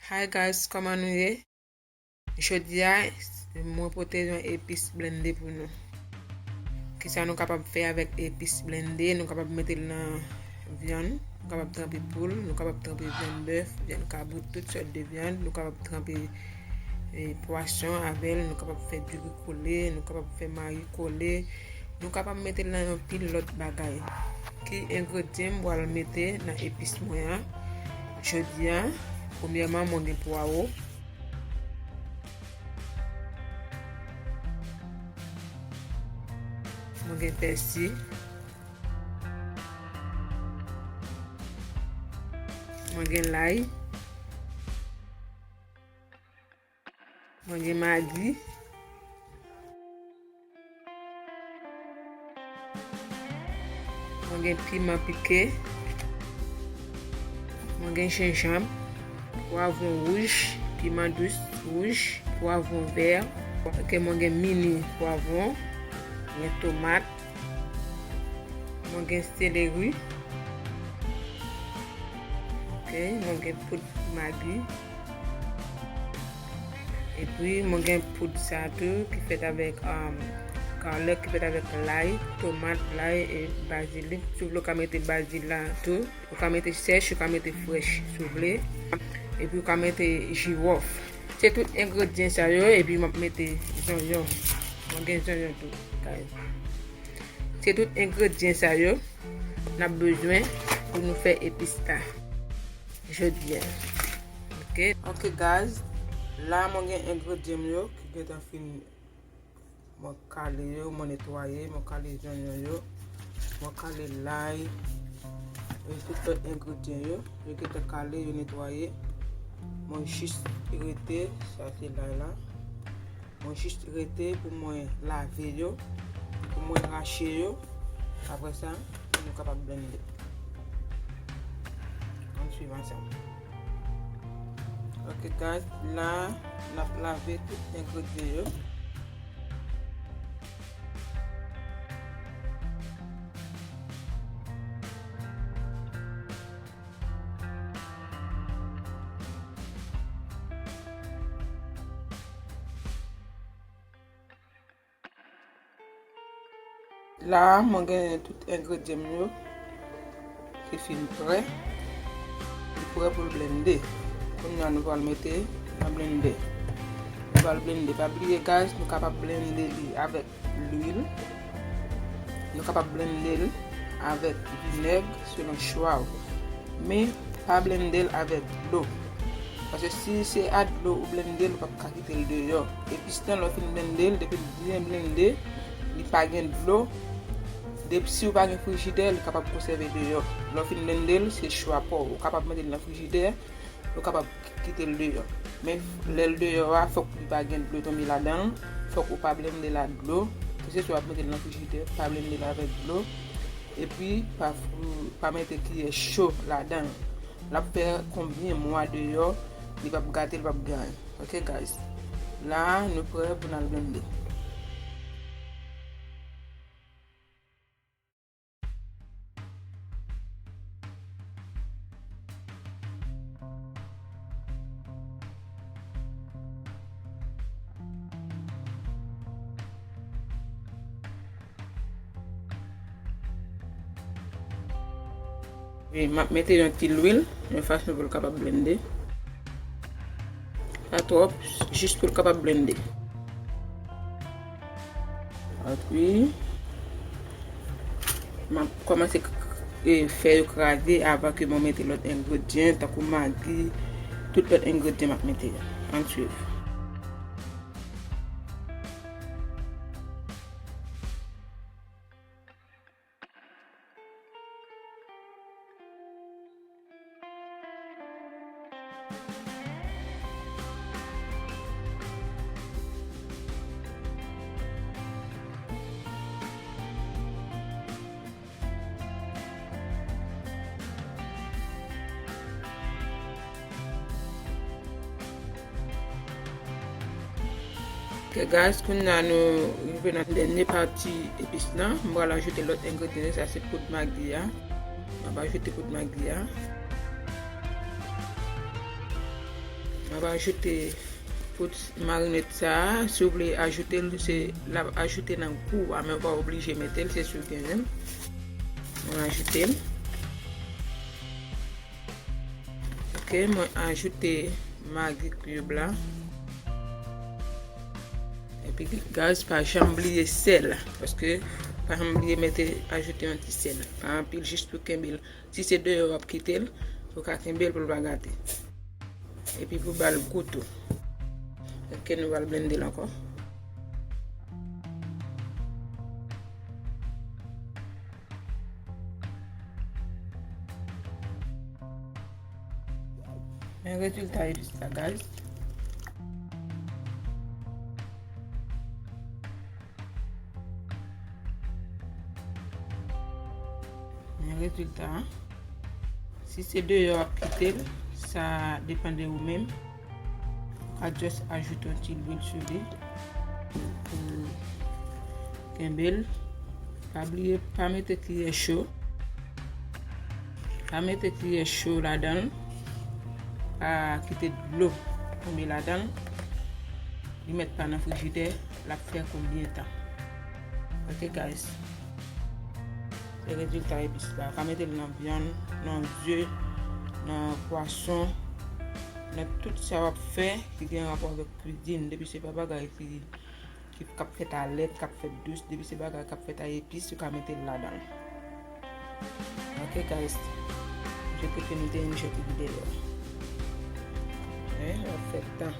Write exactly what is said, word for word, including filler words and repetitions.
Hi guys, kòman nou ye? Jodi a, mwen pote yon epis blende pou nou. Kisa nou kapab fè avèk epis blende? Nou kapab mete l nan vyann, nou kapab tranpe poul, nou kapab tranpe vyann bèf, vyann kabrit, tout sòt de vyann, nou kapab tranpe, eh, pwason avè l, nou kapab fè diri kole, nou kapab fè mari kole, nou kapab mete l nan yon pil lòt bagay. Ki engredyan m pral mete nan epis mwen an? Jodi a, premyèman, mwen gen pwawo. Mwen gen pèsi. Mwen gen lay. Mwen gen magi. Mwen gen piman pike. Mwen gen jenjanm, pwavwon wouj, piman dous wouj, pwavwon vè. Ok, mwen gen mini pwavwon. Mwen gen tomat. Mwen gen seleri. Ok, mwen gen poud magi. Epi, mwen gen poud sa tou ki fèt avèk, um, garlic, ki fèt avèk lay, tomat, lay e bazilik. Si w vle, w ka mete bazilik la tou. Ou ka mete sèch, ou ka mete frèch, si w vle. Epi, ou ka mete jiwòf. Se tout engredyan sa yo, epi m ap mete zonyon. Mwen gen zonyon tou, guys. Se tout engredyan sa yo n ap bezwen pou nou fè epis la jodi a. Ok. Ok, guys. La, mwen gen engredyan m yo ki gentan fin, mwen kale yo, mwen netwaye, mwen kale zonyon yo, mwen kale lay, e tout lòt engredyan yo, yo gentan kale, yo netwaye. Mwen jis rete, sa se lay la. Mwen jis rete pou mwen lave yo, pou mwen rache yo. Apre sa, nou kapab blende. Ann swiv ansanm. Ok, guys, la, n ap lave tout engredyan yo. La a, mwen gen tout engredyan m yo ki fin prè. Li prè pou l blende. Kounye a, nou pral mete nan blende. Nou pral blende. Pa bliye, guys, nou kapab blende li avèk lwil. Nou kapab blende l avèk vinèg selon chwa w. Men, pa blende l avèk dlo. Paske si se a dlo ou blende l, ou p ap ka kite l deyò. Epis lan, lè w fin blende l, depi l byen blende, li pa gen dlo. Depi si w pa gen frijidè, li kapab konsève deyò. Lè w fin blende l, se chwa pa w. Ou kapab mete l nan frijidè, ou kapab kite l deyò. Men lè l deyò a, fòk li pa gen dlo tonbe ladan l. Fòk ou pa blende l ak dlo. Keseswa w ap mete l nan frijidè, pa blende l avèk dlo. Epi, pa, pa mete kiyè cho ladan l. L ap fè konbyen mwa deyò, li p ap gate, li p ap gen anyen. Ok, guys. La a, nou prè pou n al blende. E m ap mete yon ti lwil, yon fason pou l kapab blende. Pa twòp, jis pou l kapab blende. Epi, m ap kòmanse k-, k-, e, fè yo kraze avan ke mwen mete lòt engredyan, tankou magi, tout lòt engredyan m ap mete yo. Ann swiv. Ok, guys, kounye a nou rive nan dènye pati epis lan. M pral ajoute lòt engredyan yo. Sa se poud magi a. M ap ajoute poud magi a. Mwen va ajoute tout marinad sa a. Si w vle ajoute l, se l ap ajoute nan gou a, men w pa oblije mete l, se si w gen menm. Mwen ajoute l. Ok, mwen ajoute magi cube la. Epi guys, pa janm bliye sèl, paske pa janm bliye mete, ajoute yon ti sèl. Pa anpil, jis pou kenbe l. Si se deyò w ap kite l, ou ka kenbe l pou l pa gate. Epi pou ba l gou tou. Ok, nou pral blende l ankò. Men rezilta epis la, guys. Men rezilta. Si se deyò w ap kite l, sa depann de ou menm. Ou ka just ajoute yon ti lwil sou li pou kenbe l. Pa bliye, pa mete kiyè cho. Pa mete kiyè cho ladan l. Pa kite dlo tonbe ladan l. Li mèt pa nan frijidè, l ap fè konbyen tan? Ok, guys. Se rezilta epis la. Ou ka mete l nan vyann, nan ze, nan pwason, nan tout sa w ap fè ki gen rapò avèk kwizin. Depi se pa bagay ki, ki, k ap fèt a lèt, k ap fèt dous, depi se bagay k ap fèt a epis, ou ka mete l ladan l. Ok, guys. Je te ke nou te enjoy ti videyo. Wi, l ap fè tan.